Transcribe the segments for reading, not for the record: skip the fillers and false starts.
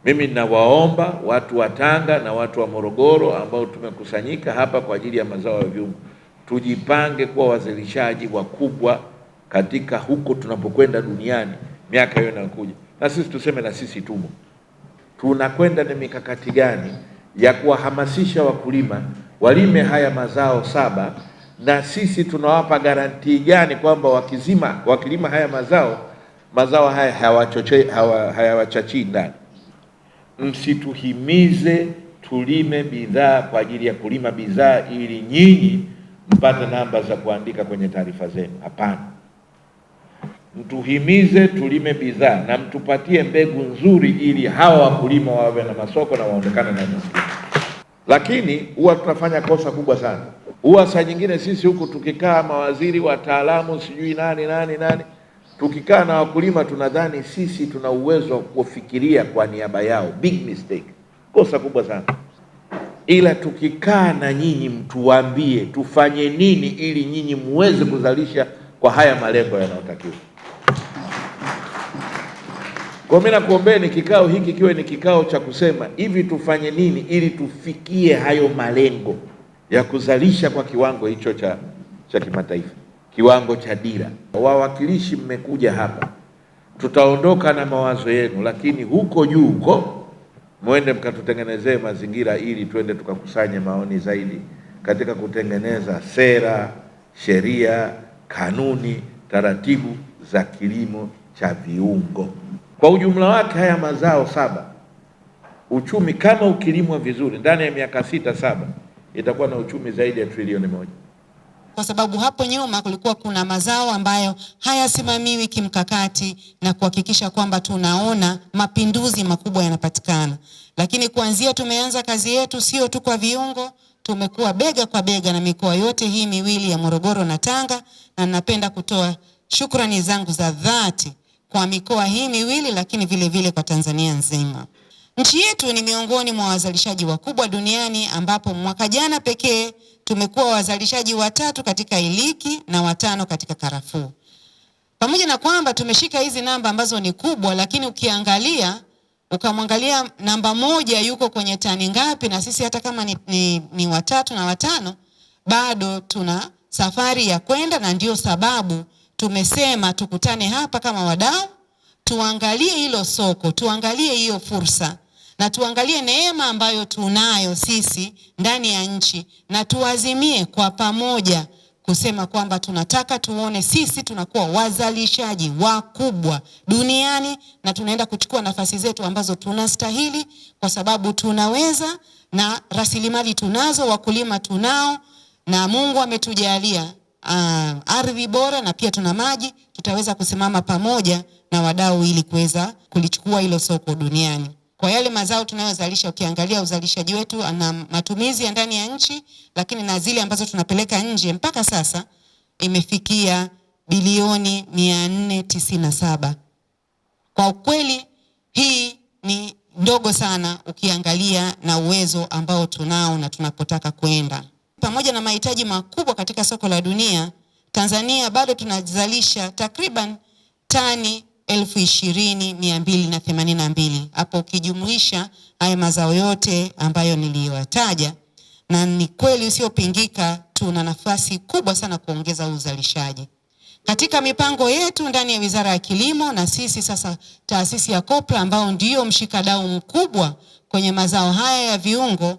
Mimi ninawaomba watu wa Tanga na watu wa Morogoro ambao tumekusanyika hapa kwa ajili ya mazao ya viungo, tujipange kuwa wazalishaji wakubwa katika huko tunapokwenda duniani miaka hiyo inayokuja. Na sisi tuseme na sisi tumo. Tunakwenda na mikakati gani ya kuwahamasisha wakulima walime haya mazao 7, na sisi tunawapa garantii gani kwamba wakilima haya mazao, mazao haya hayawachachii ndani. Msituhimize tulime bidhaa kwa ajili ya kulima bidhaa ili nyinyi mpate namba za kuandika kwenye taarifa zenu. Hapana. Mtuhimize tulime bidhaa na mtupatie mbegu nzuri ili hawa wakulima wawe na masoko na waondokane na umaskini. Lakini huwa tunafanya kosa kubwa sana. Huwa saa nyingine sisi huku tukikaa mawaziri, wataalamu, sijui nani nani nani, tukikaa na wakulima tunadhani sisi tuna uwezo wa kufikiria kwa niaba yao. Big mistake. Kosa kubwa sana. Ila tukikaa na nyinyi mtuambie tufanye nini ili nyinyi muweze kuzalisha kwa haya malengo yanayotakiwa. Kwa mimi nakuombeeni kikao hiki kiwe ni kikao cha kusema hivi tufanye nini ili tufikie hayo malengo ya kuzalisha kwa kiwango hicho cha kimataifa, kiwango cha dira. Wawakilishi mmekuja hapa, tutaondoka na mawazo yenu, lakini huko juu huko muende mkatutengenezee mazingira ili twende tukakusanye maoni zaidi katika kutengeneza sera, sheria, kanuni, taratibu za kilimo cha viungo. Kwa ujumla wake haya mazao 7, uchumi kama ukilimwa vizuri ndani ya miaka 6-7 itakuwa na uchumi zaidi ya trilioni 1. Kwa sababu hapo nyuma kulikuwa kuna mazao ambayo hayasimamiwi kimkakati na kuhakikisha kwamba tunaona mapinduzi makubwa yanapatikana. Lakini kuanzia tumeanza kazi yetu sio tu kwa viungo, tumekuwa bega kwa bega na mikoa yote hii miwili ya Morogoro na Tanga, na napenda kutoa shukrani zangu za dhati kwa mikoa hii miwili, lakini vile vile kwa Tanzania nzima. Nchi yetu ni miongoni mwa wazalishaji wakubwa duniani, ambapo mwaka jana pekee tumekuwa wazalishaji 3 katika iliki na 5 katika karafuu. Pamoja na kwamba tumeshika hizi namba ambazo ni kubwa, lakini ukamwangalia namba 1 yuko kwenye tani ngapi, na sisi hata kama ni 3 na 5 bado tuna safari ya kwenda, na ndio sababu tumesema tukutane hapa kama wadau, tuangalie hilo soko, tuangalie hiyo fursa, na tuangalie neema ambayo tunayo sisi ndani ya nchi, na tuazimie kwa pamoja kusema kwamba tunataka tuone sisi tunakuwa wazalishaji wakubwa duniani, na tunaenda kuchukua nafasi zetu ambazo tunastahili, kwa sababu tunaweza na rasilimali tunazo, wakulima tunao, na Mungu ametujalia ardhi bora na pia tuna maji. Tutaweza kusimama pamoja na wadau ili kuweza kulichukua hilo soko duniani. Kwa yale mazao tunayozalisha, ukiangalia uzalishaji wetu na matumizi ya ndani ya nchi, lakini na zile ambazo tunapeleka nje, mpaka sasa imefikia bilioni 497. Kwa ukweli hii ni ndogo sana ukiangalia na uwezo ambao tunao na tunapotaka kwenda. Pamoja na mahitaji makubwa katika soko la dunia, Tanzania bado tunazalisha takriban tani 20,282. Hapo ukijumlisha haya mazao yote ambayo niliyoyataja, na ni kweli usiopingika tuna nafasi kubwa sana kuongeza uzalishaji. Katika mipango yetu ndani ya Wizara ya Kilimo, na sisi sasa taasisi ya COPRA ambao ndio mshikadau mkubwa kwenye mazao haya ya viungo,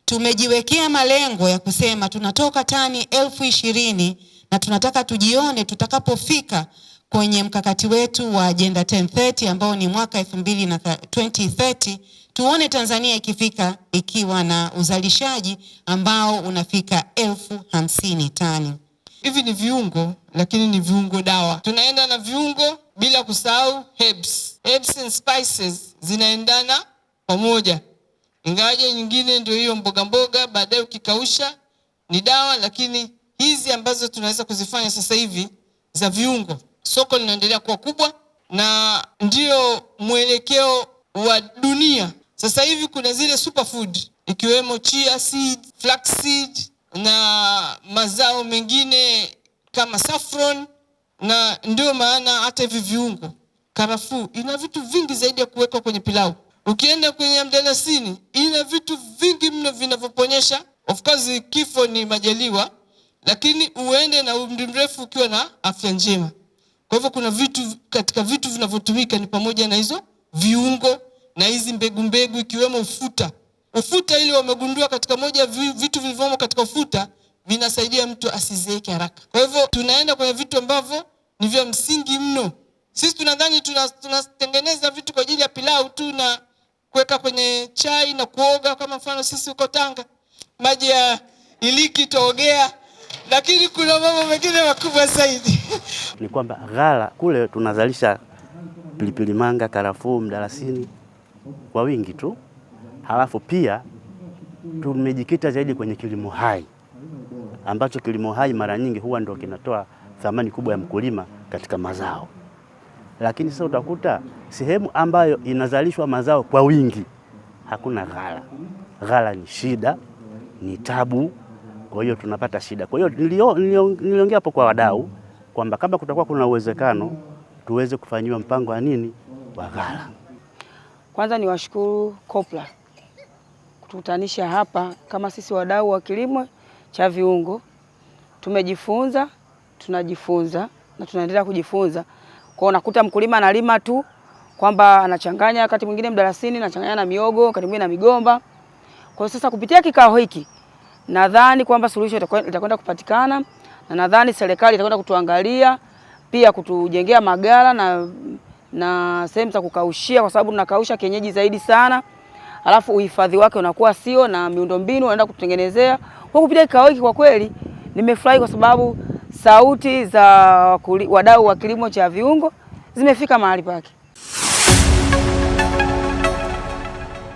tumejiwekea malengo ya kusema tunatoka tani 20,000 na tunataka tujione tutakapofika kwenye mkakati wetu wa Agenda 1030 ambao ni mwaka elfu mbili na 2030, tuone Tanzania ikifika ikiwa na uzalishaji ambao unafika 50,000 tani. Hivi ni viungo, lakini ni viungo dawa. Tunaenda na viungo bila kusahau herbs. Herbs and spices zinaendana pamoja. Ingawaje nyingine ndio hiyo mboga mboga, baadaye ukikausha ni dawa, lakini hizi ambazo tunaweza kuzifanya sasa hivi za viungo, soko linaendelea kuwa kubwa na ndio mwelekeo wa dunia. Sasa hivi kuna zile superfood ikiwemo chia seed, flax seed na mazao mengine kama saffron, na ndio maana hata hivi viungo, karafuu ina vitu vingi zaidi ya kuwekwa kwenye pilau. Ukienda kwenye mdalasini ina vitu vingi mno vinavyoponyesha. Of course kifo ni majaliwa, lakini uende na umri mrefu ukiwa na afya njema. Kwa hivyo kuna vitu katika vitu vinavyotumika ni pamoja na hizo viungo na hizi mbegu mbegu ikiwemo ufuta. Ufuta ile wamegundua katika moja vitu vilivyomo katika ufuta vinasaidia mtu asizeeke haraka. Kwa hivyo tunaenda kwenye vitu ambavyo ni vya msingi mno. Sisi tunadhani tunatengeneza vitu kwa ajili ya pilau tu na kuweka kwenye chai na kuoga, kama mfano sisi huko Tanga maji ya iliki tuogea, lakini kuna mambo mengine makubwa zaidi. Ni kwamba ghala kule tunazalisha pilipili manga, karafuu, mdalasini kwa wingi tu. Halafu pia tumejikita zaidi kwenye kilimo hai, ambacho kilimo hai mara nyingi huwa ndio kinatoa thamani kubwa ya mkulima katika mazao. Lakini sasa utakuta sehemu ambayo inazalishwa mazao kwa wingi hakuna ghala. Ghala ni shida, ni tabu, kwa hiyo tunapata shida. Kwa hiyo niliongea hapo kwa wadau kwamba kama kutakuwa kuna uwezekano tuweze kufanyiwa mpango wa nini wa ghala. Kwanza niwashukuru COPRA kutukutanisha hapa kama sisi wadau wa kilimo cha viungo. Tumejifunza, tunajifunza na tunaendelea kujifunza. Kwa unakuta mkulima analima tu kwamba anachanganya wakati mwingine mdalasini, anachanganya na miogo, wakati mwingine na migomba. Kwa sasa kupitia kikao hiki nadhani kwamba suluhisho itakwenda kupatikana, na nadhani serikali itakwenda kutuangalia pia kutujengea maghala na sehemu za kukaushia, kwa sababu tunakausha kienyeji zaidi sana. Alafu uhifadhi wake unakuwa sio, na miundombinu wanaenda kututengenezea. Kwa kupitia kikao hiki kwa kweli nimefurahi, kwa sababu sauti za wadau wa kilimo cha viungo zimefika mahali pake.